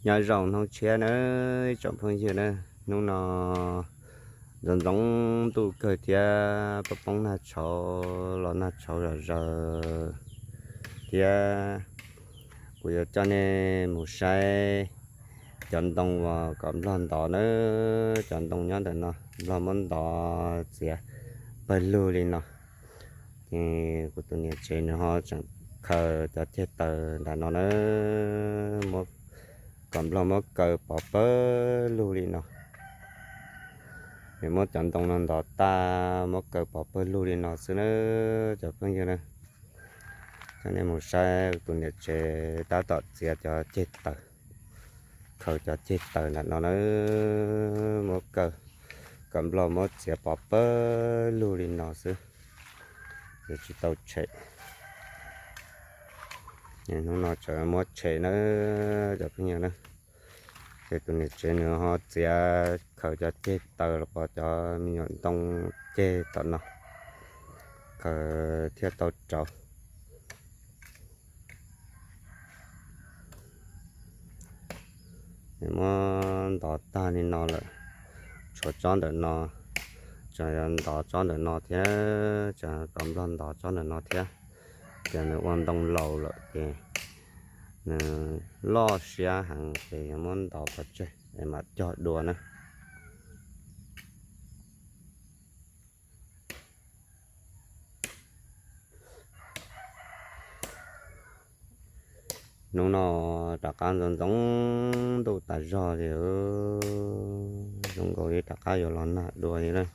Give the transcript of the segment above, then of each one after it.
Nyob zoo hnub tshiab nawb tsoom phooj ywg na, hnub no ntxoov ntxoov ntuj kawg thiab poob poob nag tshauv los nag tshauv zom zaws thiab kuv yuav coj nej mus saib cov ntoo uas kom nplog ntov nawb. Cov ntoo nyob ntawm no nplog muab ntov txiav pawg lug li no. Ces kuv tus niam tsev nws ho tseem khaws cov ceg taws nram no na, muab, kom nplog muab kaw pov pawg lug li no. Nws muab cov ntoo no ntov tag muab kaw pov pawg lug li no xwb na cov phooj ywg na. Coj nej mus saib tus niam tsev tab tom txiav cov ceg taws, khaws cov ceg taws nram no na, muab kaw, kom nplog muab txiav pov pawg lug li no xwb, ces tsis tau tshem. Hnub no tseem muab tshem na cov phooj ywg na. Ces tus niam tsev nws ho txiav khaws cov ceg taws los pov cov me nyuam ntoo ceg tom no, khaws thiaj tau rauv. Muab ntov tag li no lawm, tshuav tsob ntawm no, tseem yuav ntov tsob ntawm no thiab, tseem kom nplog ntov tsob ntawm no thiab. Ces nws ua ntoo laus lawm ces nws loj siab heev ces yuav muab ntov pov tseg es mam cog dua na. Hnub no rov qab ntxoov ntxoov ntuj tas zog li, zoo nkaus li rov qab yuav los nag dua li na.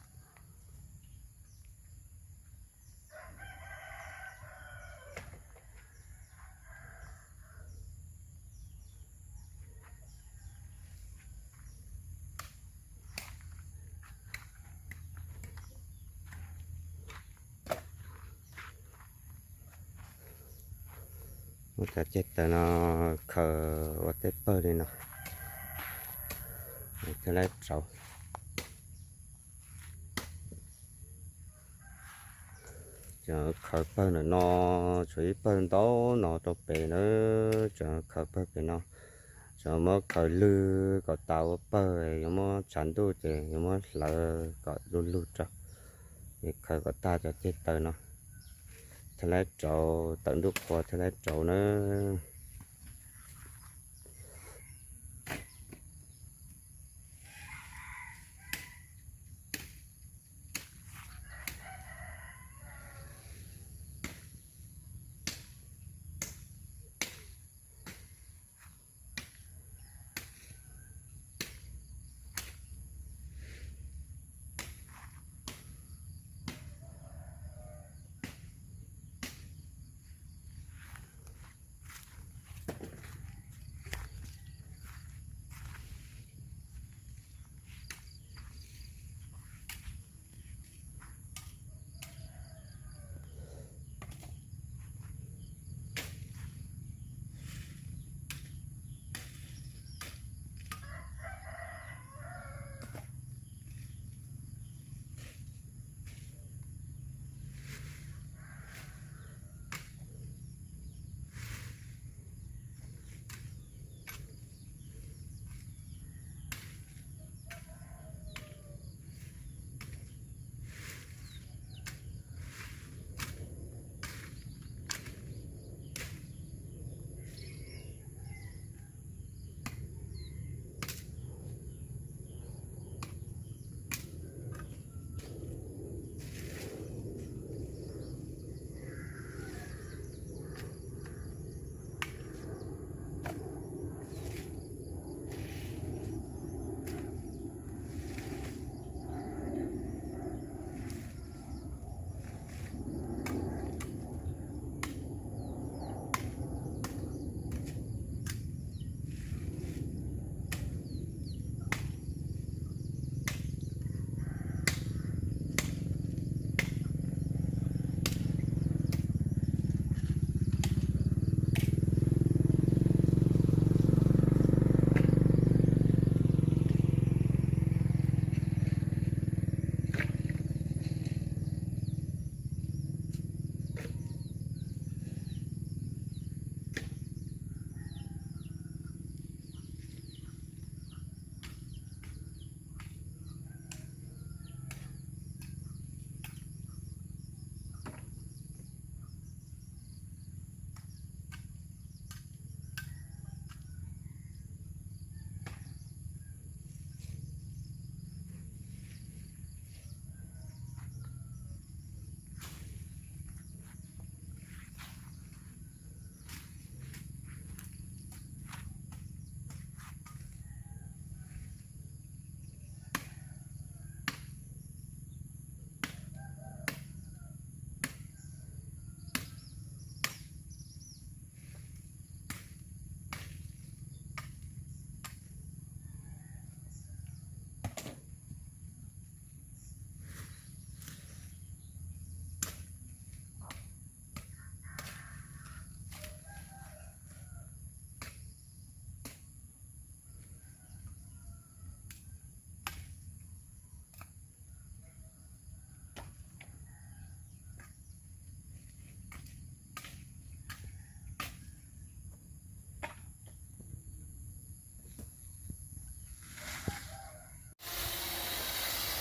Muab cov ceg taws no khaws ua tej pawg li no thiaj li rauv. Tseem khaws pawg ntawm no, tshuav ib pawg ntau no rau pem na, tseem khaws pawg pem no. Tseem muab khaws lwg kom tas ua pawg, yuav muab tshav ntuj ces yuav muab hlawv kom du lug rau. Es khaws kom tag cov ceg taws no thiaj li rauv, tawm ntuj qhua thiaj li rauv na.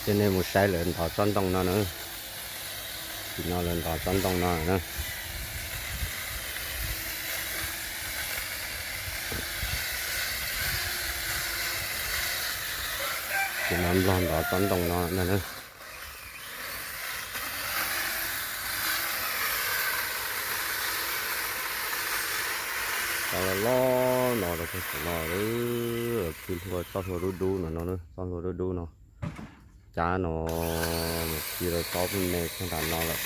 Coj nej mus saib lawv ntov tsob ntoo no na. Tim no lawv ntov tsob ntoo no na. Tim no Nplog ntov tsob ntoo no na. Tsob loj loj no rau pem saum no, khi hlua, tsob hlua dub dub no no, tsob hlua dub dub no. Cab no mus khi rau tsob me me kiag nram no lawm.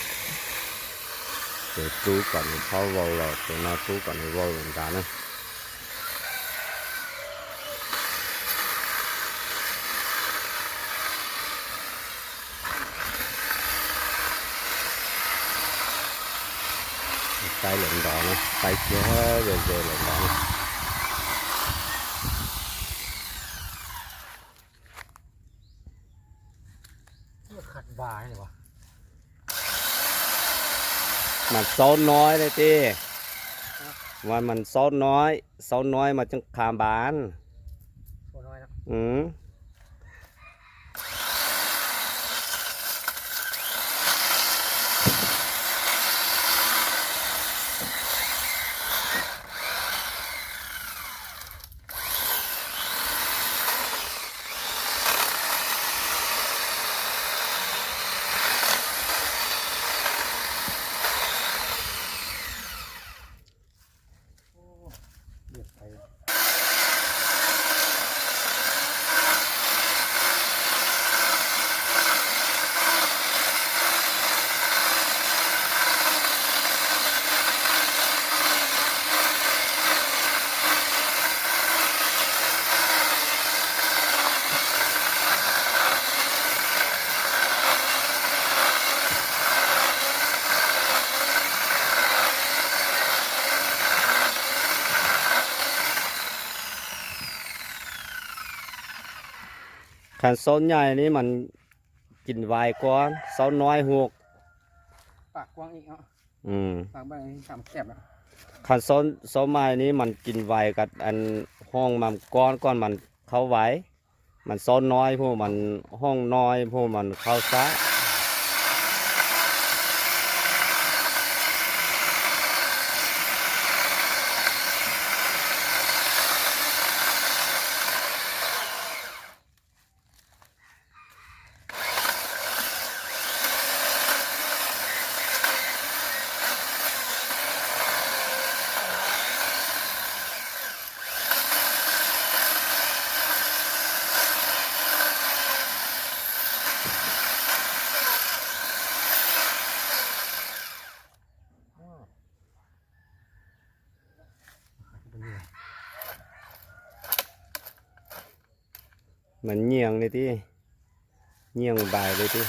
Ces rub kom nws txhob vau los, ces no rub kom nws vau nrad na. Saib lawv ntov na, saib kiag ze ze lawv ntov na. Mas xaub noib li tij, mas mas xaub noib, xaub noib mas tseem qha npas. Qhov xaub nyaij ni mas kis vais kuab, xaub noib huv. Qhov xaub maij ni mas kis vais kod hooj mas kuab koj mas khaub vais, mas xaub noib huv mas hooj noib huv mas khaub xab. Mas nyiag li tib, nyiag npais li tib.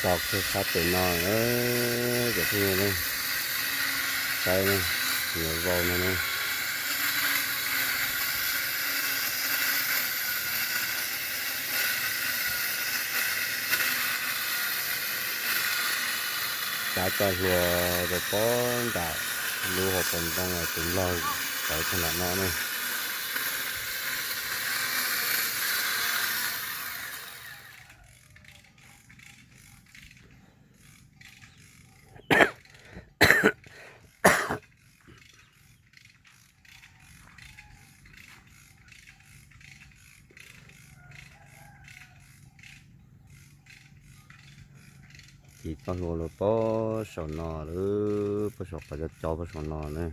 Tso kiag sab pem no, cov phooj ywg, saib na, nyuam vau no na. Cav tso hluas rau pob nram lub hauv paus ntoo tus nplog tawv tag nram no na. Ci txoj hlua lawm pob saum no lawm, pob saum qhov cov cov pob saum no na.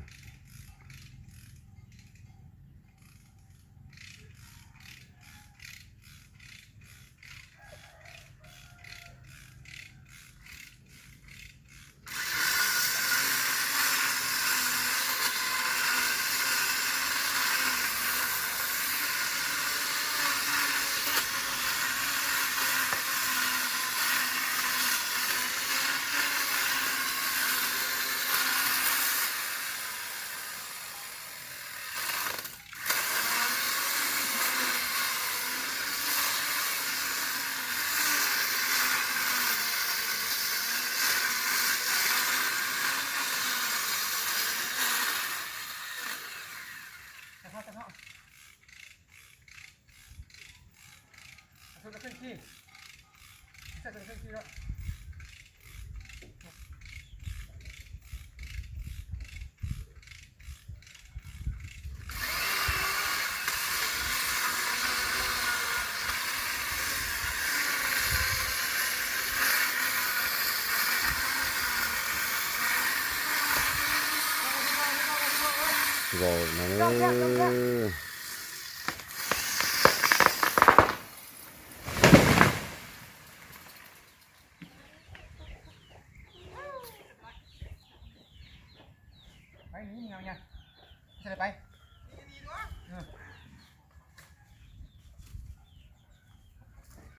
Vau no.